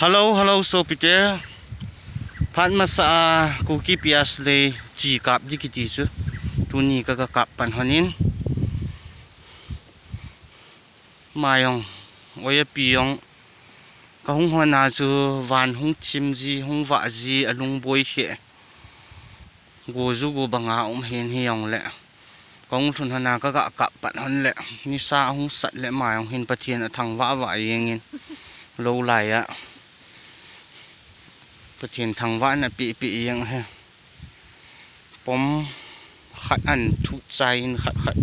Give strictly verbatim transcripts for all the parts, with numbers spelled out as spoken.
Hello, hello, sopite. Phat masa a Kuki Pias lei chi kap di kiti chu. Tuni ka, ka kap pan honin. Mayong, oya piyong. Ka hung hona chu van hung thim ji, hung vah ji, a lung boi khe. Go ju go banga um hin hi jong le. Kong thun hana ka ga kap pat hon le. Nisa hung sat le ma jong hin Pathen a thangvah vah jeng in. Lo lai a. Pathen thangvah na pi pi jeng he. Pom khat an thu chai in khat khat.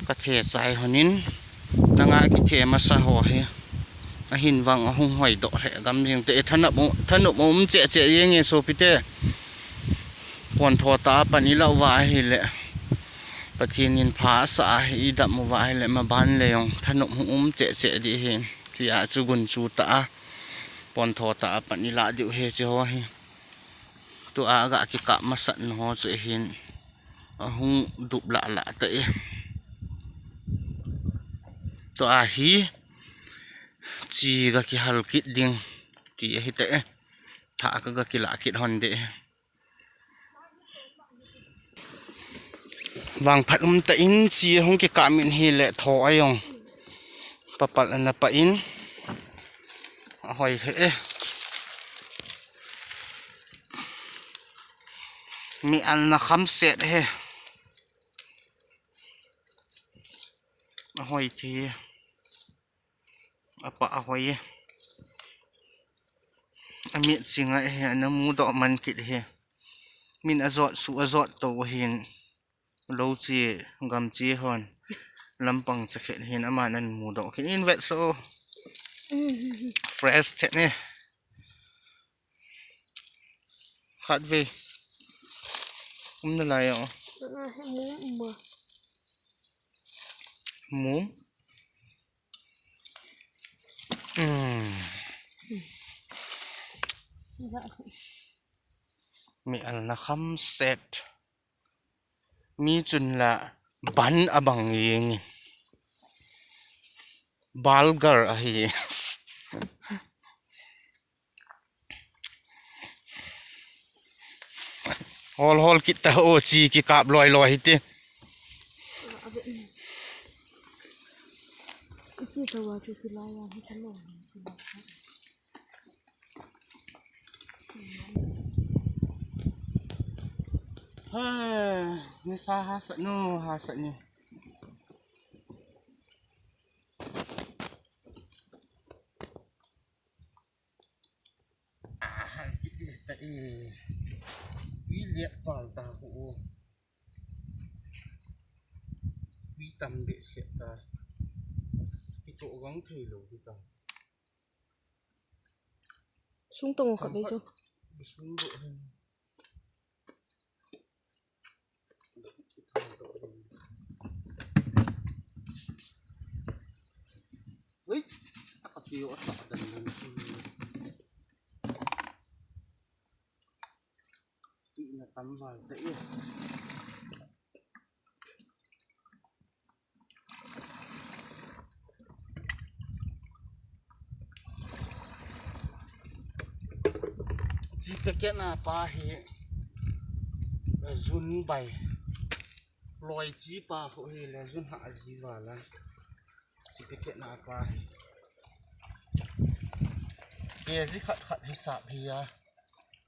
Ka the chai honin. Nanga ki the masa ho he. Ahin vang a hung hoi doh he gam jing te thanop um, thanop um che che jeng e sopite. Pon tho ta pan i lau va hi le. Pathen in pha sa a hi i dam u va hi le ma ban le jong thanop um che che di hin. Ti a chu gun chu ta a. Pon tho ta a pan i la diu he che ho hi. Tu a ga ki kap masat no ho che hin. A hung dup la la ta e. Tu a hi. Chi ga ki hal kit ding. Ti a hi ta e. Tha ka ga ki la kit hon de. Vang phat um ta in chi hung ki kap min hi le tho a jong. Papal ana pa in. A hoi he e. Mi an na kham set he. A hoi thi. A pa a hoi e. A mit singa he, ana mu doh man kit he. Min a jot su a jot to hin. Lo chi, gam chi hon. Lampang cha khet hin, ama nan mu doh kit in vet so. Fresh thet ne. Khat ve. Um na lai o. Aa, he mu um ma. Mu. Hmm. Mi al na kham set. Mi chun la ban a bang jeng in. Balgar a hi. Hol hol kit ta o chi ki kap loi loi hi ti. Ha, ni sa ha sa nu, ha sa ni. Ahal kiti ta e. Ui liat val ta ho. Ui tam behseh ta. Kicho gang thei lou hi ta. Sung tong khat ve chu. Sung do hen. Ui, a ka piu a chak dan dan chu. Tui na tam val ta e. Chi packet na pa hi, eh, jun bai. Loi chi pa ho hi le jun ha ji vala. Chi packet na pa hi. K G khat khat hisap hi a.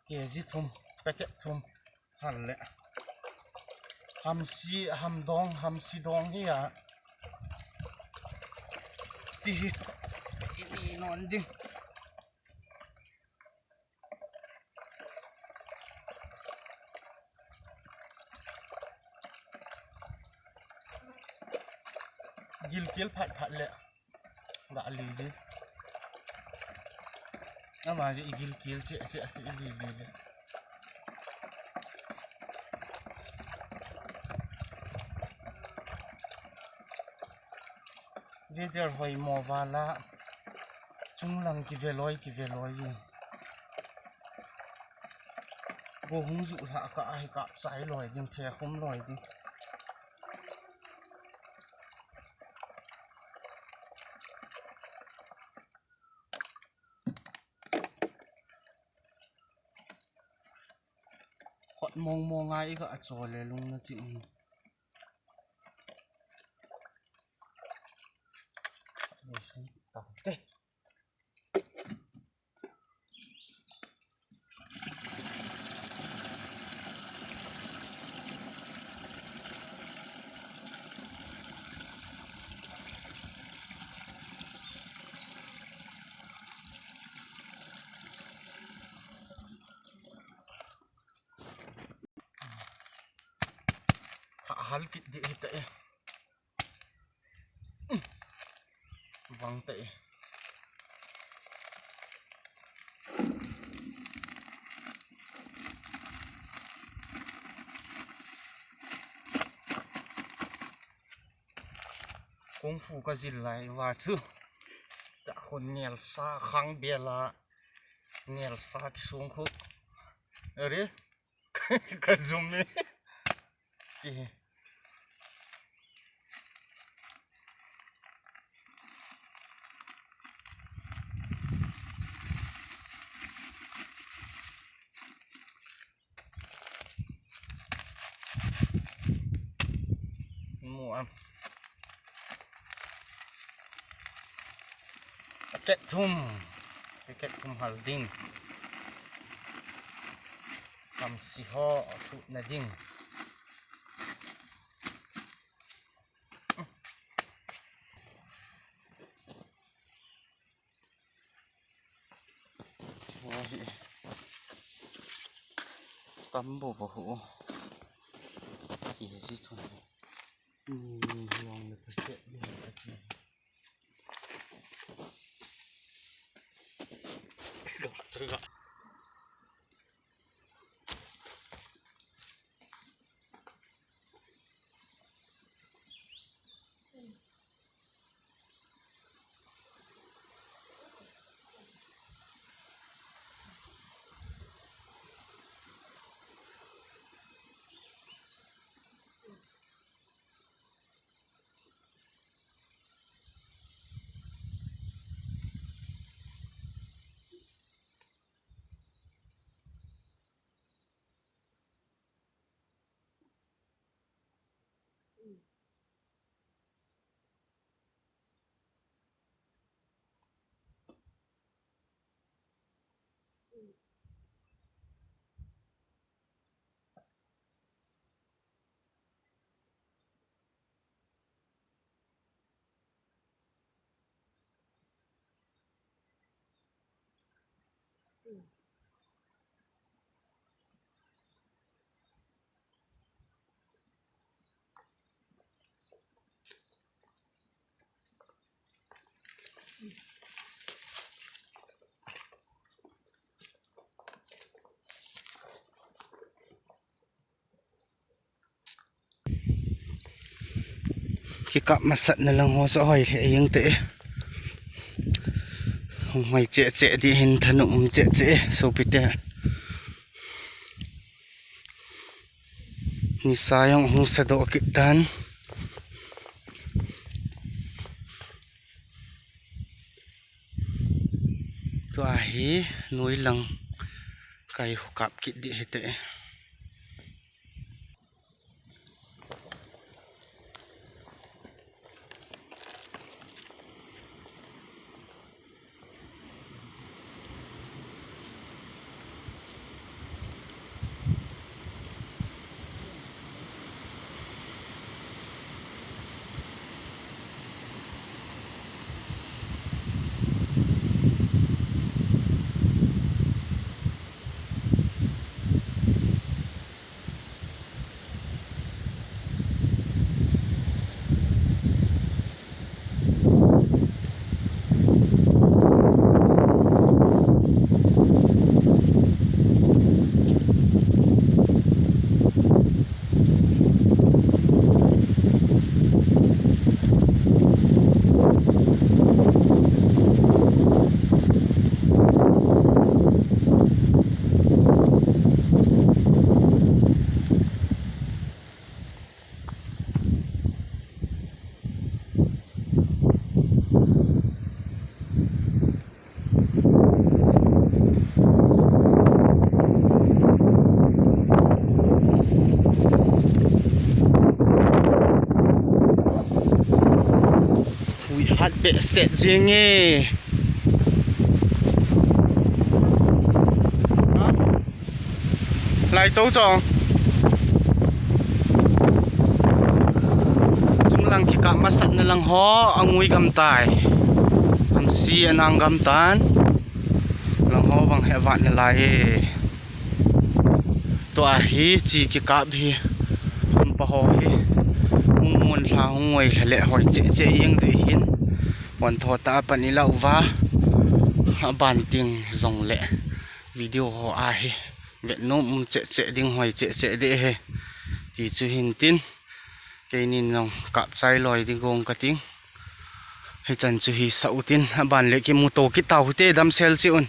K G thum, packet thum. Hal le. Hamsi, ham dong, hamsi dong hi a. Ti hi. Ini non ding. Gilkel phat phat le. Ga li ji. Ama ji i gilkel che che i li li le. Weather hoi mo vala. Chunglang kive loi, kive loi e. Go hung ju lha ka a hi kap chai loi ding, the khum loi ding. mong mong a i ka a cho le lung na chi um. Tante. Hal kit di hita e. Vang ta e. Kung fu ka zil lai va chu. Ta khun nel sa khang bela. Nel sa ki sung khu. Are. Ka zoom e. Ti. Mu am. Packet thum. Packet thum hal ding. Kam si ho thu na ding. Ho hi. Tam bo bo ho. Hi ji thun. Ni long le packet ni. Kikap masat na lang ho sa hoi le ing te. Hung hoi che che di hin thanum um che che, sopite. Nisa jong hung sa doh kit tan. Tua hi noi lang kai khu kap kit di hite. Behseh jing e. Lai to chong. Chunglang kikap masat na lang ho, angui gam tai. Hamsi anang gam tan. Lang ho bang he vat na lai e. Tua hi chi kikap hi. Hampa ho hi. Hung mun lha hung ngoi lha le hoi che che yeng ve hin. Pon tho ta pan i lau va. Aban ting jong le. Video ho a hi. Vet nom um che che ding hoi che che de he. Ti chu hin tin. Keinin jong kap chai loi ding gong ka ting. Hichan chu hi sa utin aban le kimu to kit tau hite damsel chi un.